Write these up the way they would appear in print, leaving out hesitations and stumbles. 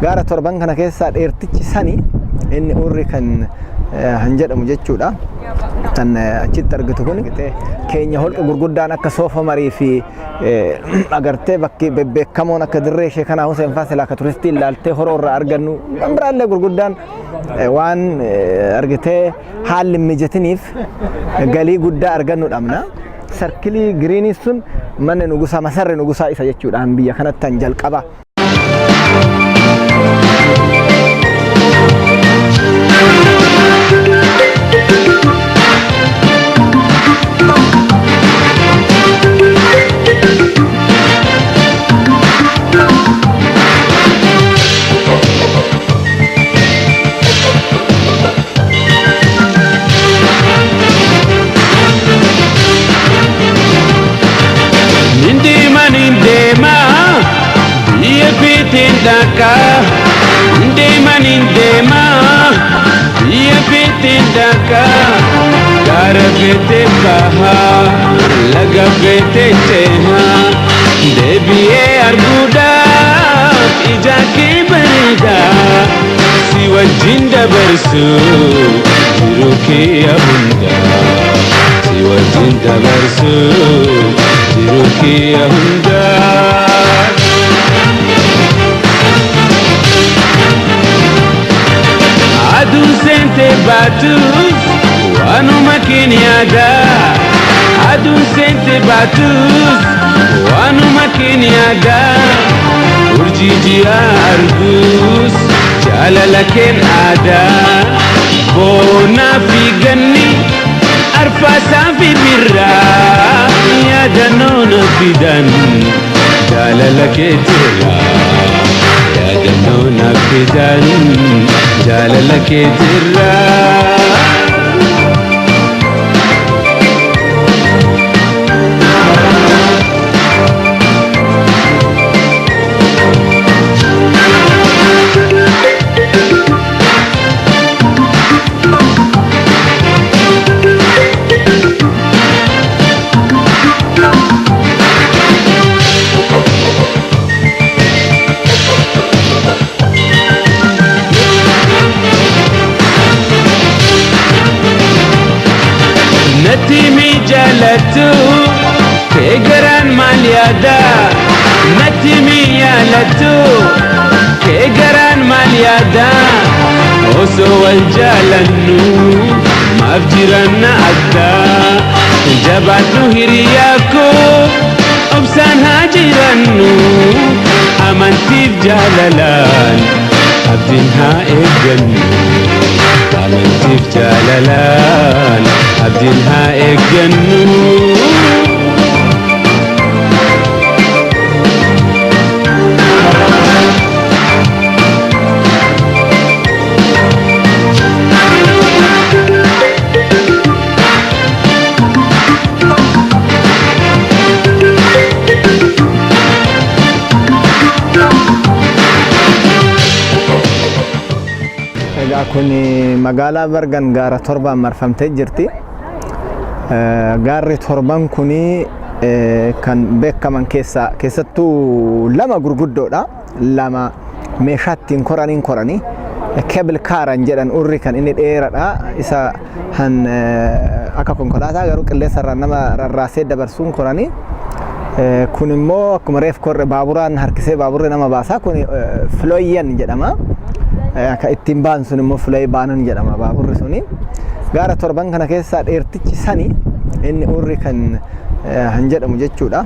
Gaara torban kana keessaa dheertichi sani inni urri kan han jedhamu jechuudha. Kan achitti argitu kun keenya holqa gurguddaan akka soofa marii fi agartee bakki bebbeekamoon akka dirree ishee kanaa Huseen faa silaa akka turistii ilaaltee horoo irraa argannu kan biraallee gurguddaan waan argitee haalli hin mijatiniif galii guddaa argannu dhabna. Sarkilii giriinii sun manni nugusaa masarri nugusaa isa jechuudhaan biyya kanatti kan jalqaba. Nindeema nindeema biyya feeteen dhaqa. Nindeema nindeema biyya feeteen dhaqa. Gaara feetee baha laga feetee ceha. Deebi'ee arguudhaaf ija kee bareeda. Si wajjin dabarsu jiruu kee hundaa. Si wajjin dabarsu jiruu kee hundaa. Aduun seentee baatus waanuma keen yaada. Aduun seentee baatus waanuma keen yaada. Urjii ji'a argus jaalala keen aadaa. Boonaa fi ganni arfaasaa fi birraa yaadannoo na fidan jaalala keetirraa. Yaadannoo na fidan jaalala keetirraa. Natti mi jaalattu kee garaan maal yaada? Natti mi yaalattu kee garaan maal yaada? Osoo wal jaalannu maaf jiranna adda? Jabaadhu hiriyaa koo obsaan haa jirannu amantiif jaalalaan abdiin haa eeggannu. Amantiif jaalalaan abdiin haa eeggannu. Egaa kun magaalaa Bargan gaara torbaan marfamtee jirti. Gaarri torban kun kan beekaman keessaa keessattuu lama gurguddoodha. Lama meeshaa ittiin koraniin koranii kebil kaaran jedhan urri kan inni dheeradha. Isa han akka konkolaataa garuu qilleensa irraa nama rarraasee dabarsuun koranii. Kun immoo akkuma reef korre baaburaan harkisee baaburri nama baasa. Kun filooyyan jedhama. Akka ittiin ba'an sun immoo filooy baanan jedhama baaburri suni. Gaara torban kana keessaa dheertichi sani inni urri kan han jedhamu jechuudha.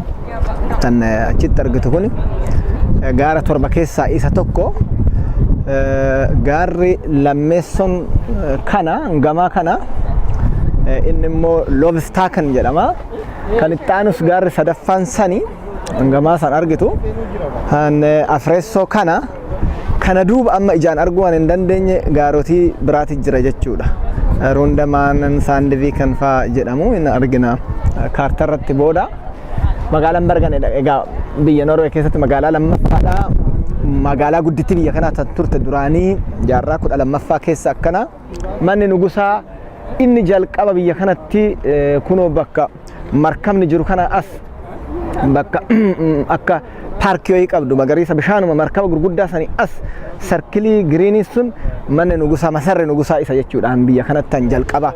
Kan achitti argitu kun gaara torba keessaa isa tokko. Gaarri lammeessoon kana gamaa kana inni immoo Loovistaakan jedhama. Kan itti aanus gaarri sadaffaan sani gamaa san argitu. Kan afreessoo kana kana duuba amma ijaan arguu waan hin dandeenye gaarotii biraati jira jechuudha. Ruundamaanan Saandivii kan faa jedhamu hin argina kaartarratti booda. Magaalaan Bargan egaa biyya Norwee keessatti magaalaa lammaffaadha. Magaalaa guddittii biyya kanaa tan turte duraanii jaarraa 12ffaa keessa akkana. Manni nugusaa inni jalqaba biyya kanatti kunoo bakka markabni jiru kana as bakka akka Paarkii wayii qabdu magariisa, bishaanuma markaba gurguddaa sanii as circle green sun manni nugusaa, masarri nugusaa isa jechuudhaan biyya kanatti han jalqaba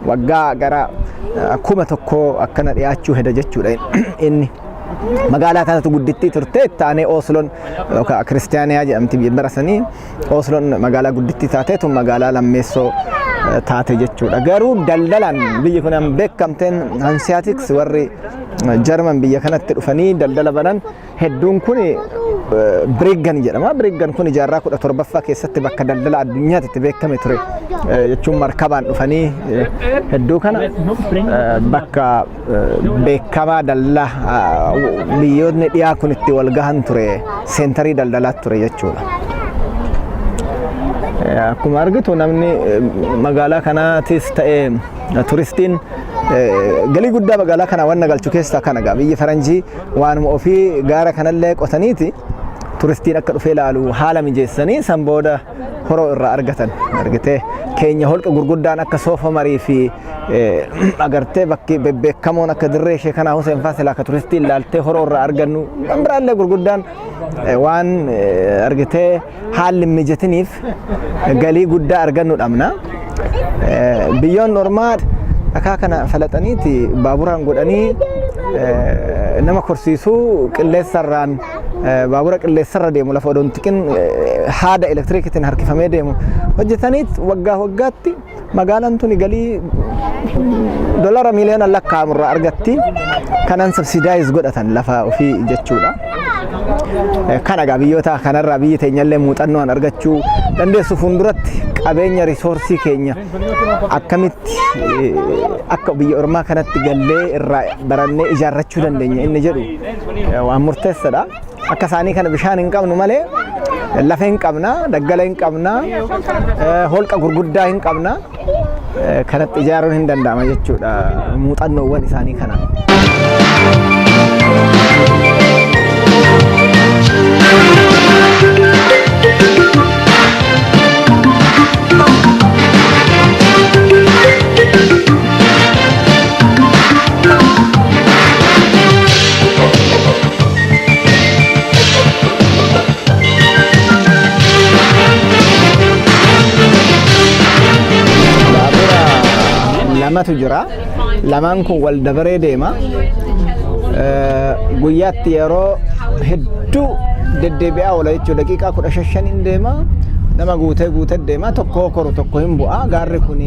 waggaa gara 1000 akkana dhiyaachuu heda jechuudha inni. Magaalaa kanatu guddittii turte. Itti Osloon yookaan Kiristaaniyaa jedhamti bara sanii. Osloon magaalaa guddittii taate, tun magaalaa lammeessoo taate jechuudha. Garuu daldalaan biyyi kun han beekamteen Hanseatics, warri Jarman biyya kanatti dhufanii daldala banan hedduun kun Bryggen jedhama. Bryggen kun jaarraa 17ffaa keessatti bakka daldala addunyaatti itti beekame ture. Jechuun markabaan dhufanii hedduu kana bakka beekamaa daldala biyyoonni dhiyaa kun itti wal gahan ture, center daldalaa ture jechuudha. Akkuma argitu namni magaalaa kanaatis ta'e turistiin galii guddaa magaalaa kana wanna galchu keessaa kana gaa. Biyyi faranjii waanuma ofii gaara kanallee qotaniiti turistiin akka dhufee ilaalu haala mijeessanii san booda horoo irraa argatan. Argitee, keenya holqa gurguddaan akka Soofa Marii fi agartee bakki bebbeekamoon akka dirree ishee kanaa Hussein Faasil akka turistiin ilaaltee horoo irraa argannu kan biraallee gurguddaan waan argitee haalli mijatiniif galii guddaa argannu dhabna. Biyyoon ormaa dhakaa kana falaxaniiti baaburaan godhanii nama korsiisuu, qilleensarraan baabura qilleensarra deemu, lafa odoon xiqin haada elektiriikitiin harkifamee deemu hojjetaniit waggaa waggaatti magaalaan tuni galii dolara miiliyoona lakkaa'amu irraa argatti. Kanan subsidize godhatan lafa ofii jechuudha. Kana egaa biyyoota kanarraa biyyi teenyallee muuxannoon argachuu dandeessu. Fuulduratti qabeenya resource keenya akkamitti akka biyya ormaa kanatti gallee irraa barannee ijaarrachuu dandeenya inni jedhu waan murteessaadha. Akka isaanii kana bishaan hin qabnu malee lafa hin qabna, daggala hin qabna, holqa gurguddaa hin qabna. Kanatti ijaaruun hin danda'ama jechuudha muuxannoowwan isaanii kana. Baabura lamatu jira. Lamaan kun wal dabaree deema. Guyyaatti yeroo hedduu deddeebi'aa oola jechuudha. Daqiiqaa 15n deema. Nama guutee guutee deema. Tokko koru tokko hin bu'a. Gaarri kun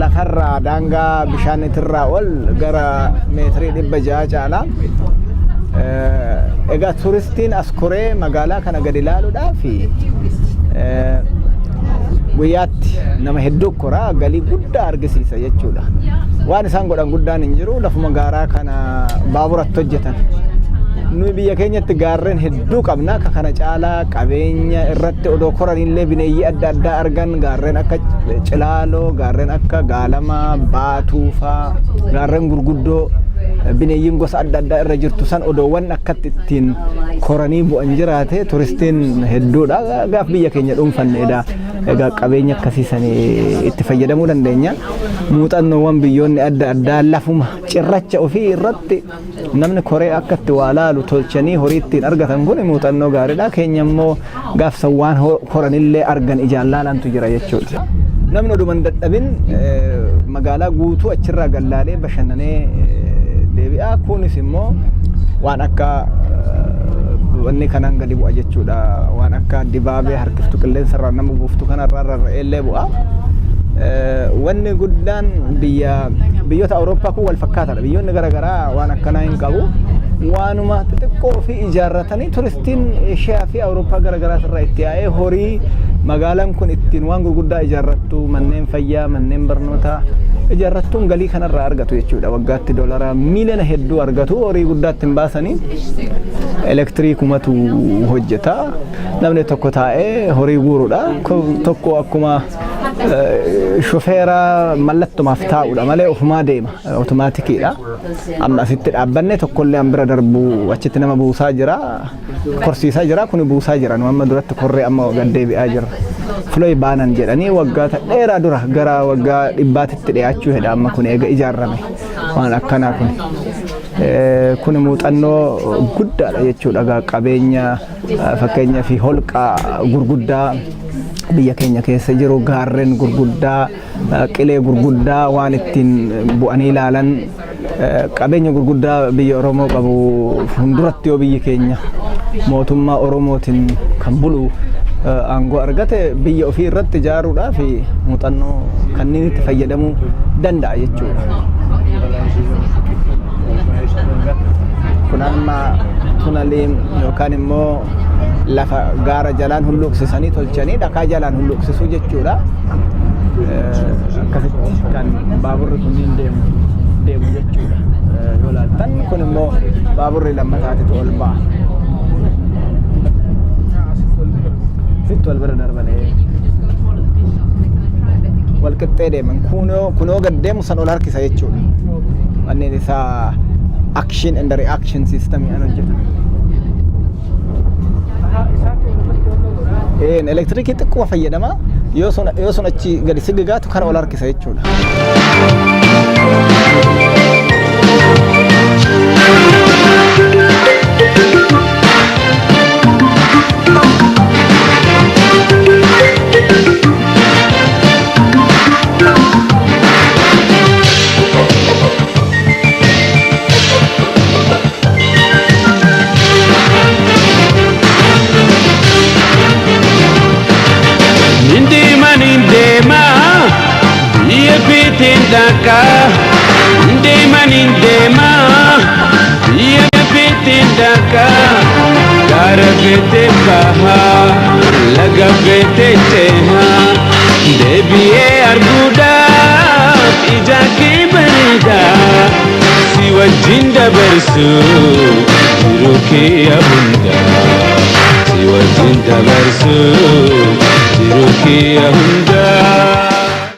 lafarraa daangaa bishaanitirraa ol gara meetirii 600 caala. Egaa turistiin as koree magaalaa kana gadi ilaaluudhaaf guyyaatti nama hedduu koraa galii guddaa argisiisa jechuudha. Waan isaan godhan guddaan hin jiru, lafuma gaaraa kana baaburatti hojjetan. Nuyi biyya keenyatti gaarreen hedduu qabna, akka kana caalaa qabeenya irratti odoo koranillee bineeyyii adda addaa argan, gaarreen akka Cilaaloo, gaarreen akka Gaalamaa, Baatuufaa, gaarreen gurguddoo bineeyyiin gosa adda addaa irra jirtu san odoowwan akkatti ittiin koranii bu'an jiraate turistiin hedduudha. Gaaf biyya keenya dhuunfanneedha. Egaa qabeenya akkasii sanii itti fayyadamuu dandeenya. Muuxannoowwan biyyoonni adda addaa lafuma cirracha ofii irratti namni koree akka itti waa laalu tolchanii horii ittiin argatan kun muuxannoo gaariidha. Keenya immoo gaafsan waan koranillee argan ijaan laalantu jira jechuudha. Namni oduma hin dadhabin magaalaa guutuu achirraa gallaalee bashannanee deebi'a. Kunis immoo waan akka wanni kanaan gadi bu'a jechuudha. Waan akka dibaabee harkiftu qilleensarraa nama buuftu kanarraa rarra'eellee bu'a. Wanni guddaan biyyoota Awurooppaa kun wal fakkaataadha. Biyyoonni garaagaraa waan akkanaa hin qabu. Waanuma xixiqqoo fi ijaarratanii turistiin Eeshiyaa fi Awurooppaa garaagaraa irraa itti yaa'ee horii magaalaan kun ittiin waan gurguddaa ijaarrattu, manneen fayyaa, manneen barnootaa ijaarrattuun galii kanarraa argatu jechuudha. Waggaatti doolaraa miiliyoona hedduu argatu, horii guddaa ittiin baasanii elektiriikumatu hojjeta. Namni tokko taa'ee horii guuruudha. Tokko akkuma shofeera mallattumaaf taa'uudha malee ofumaa deema. Otomaatikiidha. Amma asitti dhaabbanne tokkollee an bira darbu achitti nama buusaa jira. Korsiisaa jira, kuni buusaa jira. Nu amma duratti korree amma gad deebi'aa jira. Fløibanen jedhanii waggaa dheeraa dura gara waggaa 100tti dhiyaachuu hedha amma kun eega ijaarame waan akkanaa kun. Kun muuxannoo guddaadha jechuudha. Qabeenya fakkeenyaa fi holqa gurguddaa biyya keenya keessa jiru, gaarreen gurguddaa, qilee gurguddaa waan ittiin bu'anii ilaalan, qabeenya gurguddaa biyya Oromoo qabu fuulduratti yoo biyyi keenya mootummaa Oromootiin kan bulu aangoo argate, biyya ofii irratti ijaaruudhaaf muuxannoo kanneen itti fayyadamuu danda'a jechuudha. Kun amma tunalii yookaan immoo lafa gaara jalaan hulluuqsisanii tolchanii, dhakaa jalaan hulluuqsisuu jechuudha. Akkasitti kan baaburri kunniin deemu jechuudha. Yoo ilaaltan, kun immoo baaburri lammataatitu ol ba'a. Sitti wal bira darbanee wal qixxee deeman. Kunoo gad deemu san ol harkisa jechuudha. Manneen isaa action and reaction system an hojjeta. Een elektirikii xiqquma fayyadama, yoo sun achi gadi sigigaatu kana ol harkisa jechuudha. Nindeema, nindeema, biyya feeteen dhaqa. Nindeema, nindeema, biyya feeteen dhaqa. Gaara feetee baha, laga feetee ceha. Deebi'ee arguudhaaf ija kee bareedaa. Si wajjin dabarsu jiruu kee hundaa. Si wajjin dabarsu jiruu kee hundaa.